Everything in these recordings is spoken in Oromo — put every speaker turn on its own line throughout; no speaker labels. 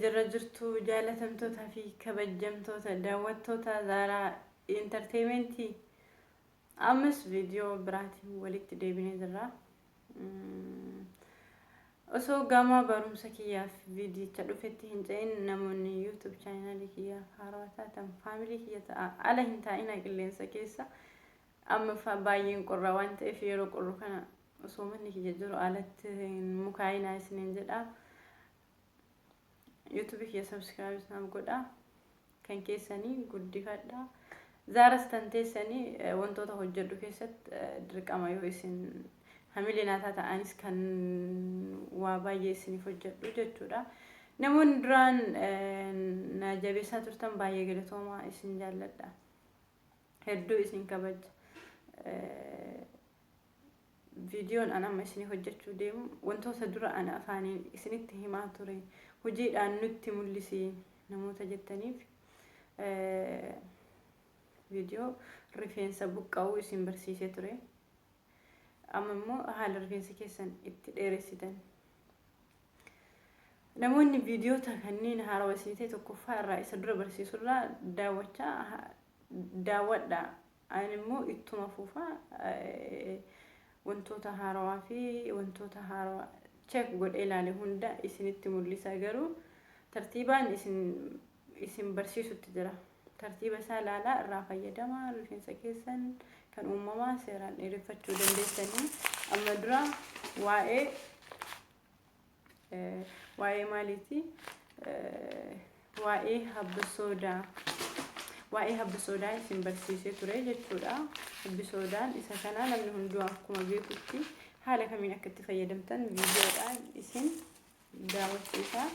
Jirra jirtu jaalatamtoota fi kabajamtoota daawwattoota Zaaraa Intarteementii. Ammas viidiyoo biraatiin walitti deebinee jirra. Osoo gama barumsa kiyyaaf viidiyicha dhufetti hin ce'in namoonni YouTube chaanaalii kiyyaaf haarawaa taatan faamilii kiyya ta'a. Ala hin taa'ina qilleensa keessa. Amma baay'een qorra waan ta'eef yeroo qorru kana osoo manni kiyya jiru alatti hin mukaa'inaa isiniin jedha. YouTube kiyya subscribe naaf godha. Kan keessanii guddifadha. Zaaras tan teessanii wantoota hojjedhu keessatti dirqama yoo isin hamilee naa taataanis kan waa baay'ee isiniif hojjedhu jechuudha. Namoonni duraan na jabeessaa turtan baay'ee galatoomaa isin jaalladha. Hedduu isin kabaja. Viidiyoon an amma isinii hojjechuu deemu wantoota dura ana afaaniin isinitti himaa ture hojiidhaan nutti mul'isi namoota jettaniif viidiyoo rifeensa buqqa'uu isin barsiisee ture. Amma immoo haala rifeensa keessan itti dheeressitan. Namoonni viidiyoota kanneen haarawa isinii ta'e tokkoffaa irraa isa dura barsiisurraa daawwachaa daawwadha. Ani immoo ittuma fufa wantoota haarawaa fi wantoota haarawaa check godhee ilaale hunda isinitti mul'isa garuu tartiibaan isin isin barsiisutti jira. Tartiiba isaa ilaalaa irraa fayyadamaa rifeensa keessan kan uumamaa seeraan dheereffachuu dandeessanii. Amma dura waa'ee waa'ee maaliiti? Waa'ee habba soodaa. Waa'ee habba soodaa isin barsiisee ture jechuudha. Habbi soodaan isa kana namni hunduu akkuma beekutti haala kamiin akka itti fayyadamtan viidiyoodhaan isin daawwachiisa.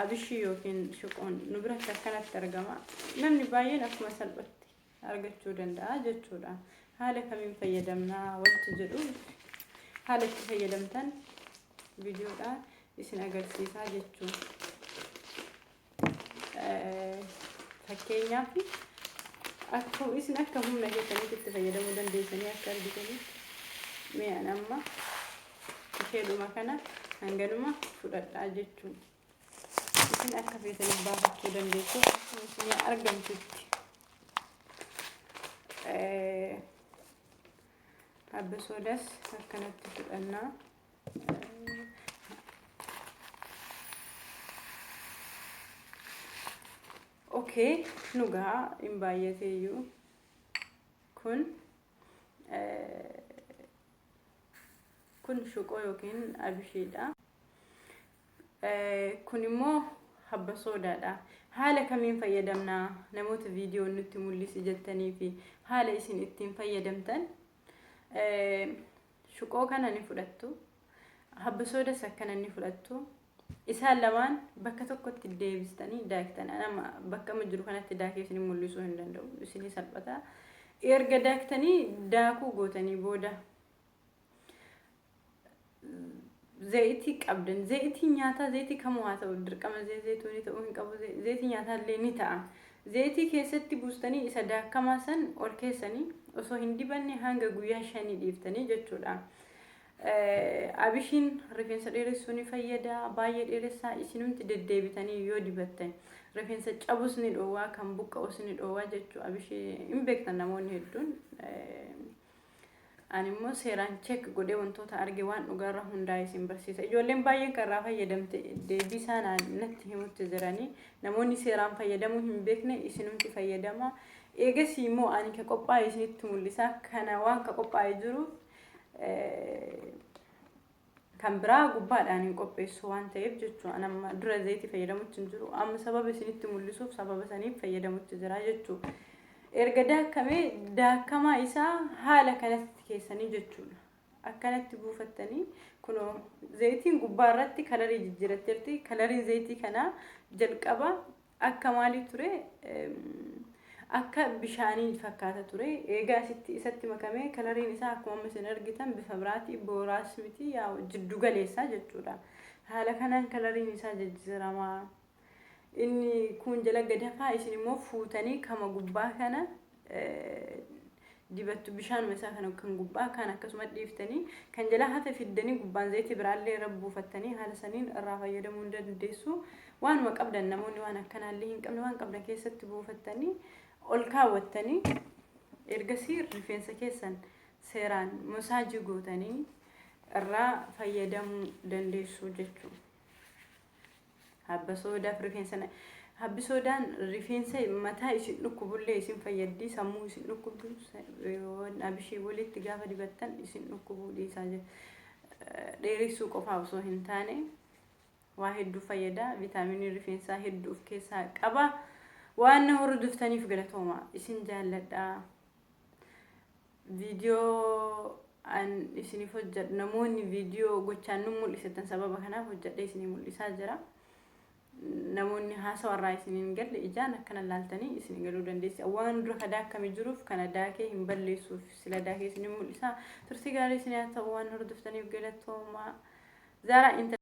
Abishii yookiin shuqoon nu biratti akkanatti argama. Namni baay'een akkuma salphatti argachuu danda'a jechuudha. Haala kamiin fayyadamnaa wanti jedhu haala itti fayyadamtan viidiyoodhaan isin agarsiisaa jechuudha. Fakkeenyaaf akka isin akka humna keessanitti itti fayyadamuu dandeessanii akka argitanitti mee an amma isheedhuma kana hanganuma fudhadhaa jechuudha. Isin akka feetaniif baafachuu dandeessu akkuma isin argamtutti. Habba soodas akkanatti fudhannaa. Okay, nu gahaa hin baay'ateeyyuu. Kun kun shuqoo yookiin abishiidha. Kun immoo habba soodaadha. Haala kamiin fayyadamna namoota viidiyoo nutti mul'isi jettanii fi haala isin ittiin fayyadamtan shuqoo kana ni fudhattu. Habba soodas akkana ni fudhattu. Isaan lamaan bakka tokkotti deebistanii daaktan. Anama bakka amma jiru kanatti daakee isin mul'isuu hin danda'u. Isinii salphata. Erga daaktanii daakuu gootanii booda zayitii qabdan zayitii nyaataa zayitii kamuu haa ta'u dirqama zayituunii ta'uu hin qabu zayitii nyaataa illee ni ta'a. Zayitii keessatti buustanii isa daakamaa san ol keessanii osoo hin dibanne hanga guyyaa shanii dhiiftanii jechuudha. Abishiin rifeensa dheeressuu ni fayyada baay'ee dheeressaa isinumti deddeebitanii yoo dibattan rifeensa cabus ni dhoowwaa kan buqqa'us ni dhoowwaa jechuudha abishii hin beektan namoonni hedduun. Ani immoo seeraan check godhee wantoota arge waan dhugaarra hundaa'e isin barsiisa. Ijoolleen baay'een kan irraa fayyadamte deebii isaa natti himutti jiranii namoonni seeraan fayyadamuu hin beekne isinumti fayyadama. Eegasii immoo ani ka qophaa'e isinitti mul'isa. Kana waan ka qophaa'e jiruuf kan biraa gubbaadhaan hin qopheessu waan ta'eef jechuudha. Ani amma dura zayitii fayyadamutti hin jiru. Amma sababa isinitti mul'isuuf sababa saniif fayyadamutti jira jechuudha. Erga daakamee daakamaa isaa haala kanatti keessanii jechuudha. Akkanatti buufattanii kunoo zayitiin gubbaa irratti kalarii jijjiiratteerti. Kalariin zayitii kanaa jalqaba akka maalii ture akka bishaanii fakkaata ture eegaa asitti isatti makamee kalariin isaa akkuma amma isin argitan bifa biraati booraas miti yaa jiddu galeessaa jechuudha haala kanaan kalariin isaa jijjiiramaa inni kun jala gad hafaa isin immoo fuutanii kama gubbaa kana Dibattu bishaanuma isaa kana kan gubbaa kaan akkasuma dhiiftanii, kan jalaa hafe fiddanii gubbaan zayitii biraallee irra buufattanii haala saniin irraa fayyadamuu hin dandeessu. Waanuma qabdan, namoonni waan akkanaallee hin qabne, waan qabdan keessatti buufattanii ol kaawwattanii, ergasii rifeensa keessan seeraan masaajii gootanii irraa fayyadamuu dandeessu jechuudha. Habba soodaaf rifeensa, habbi soodaan rifeensa mataa isin dhukkubullee isin fayyaddi. Sammuu isin dhukkubdu abishii walitti gaafa dibattan isin dhukkubuu dhiisaa jira. Dheeressuu qofaa osoo hin taane waa hedduu fayyada. Vitaaminii rifeensaa hedduu of keessaa qaba. Waan na hordoftaniif galatooma. Isin jaalladha. Viidiyoo an isiniif hojjedhu, namoonni viidiyoo gochaan nu mul'isatan, sababa kanaaf hojjedhee isinii mul'isaa jira. Namoonni haasawa irraa isin hin galle ijaan akkana laaltanii isin galuu dandeessi. Waan dura ka daakkame jiruuf kana daakee hin balleessuuf sila daakee isin mul'isa. Turtii gaarii isin haa ta'u. Waan hordoftaniif galatoomaa. Zaaraa inta.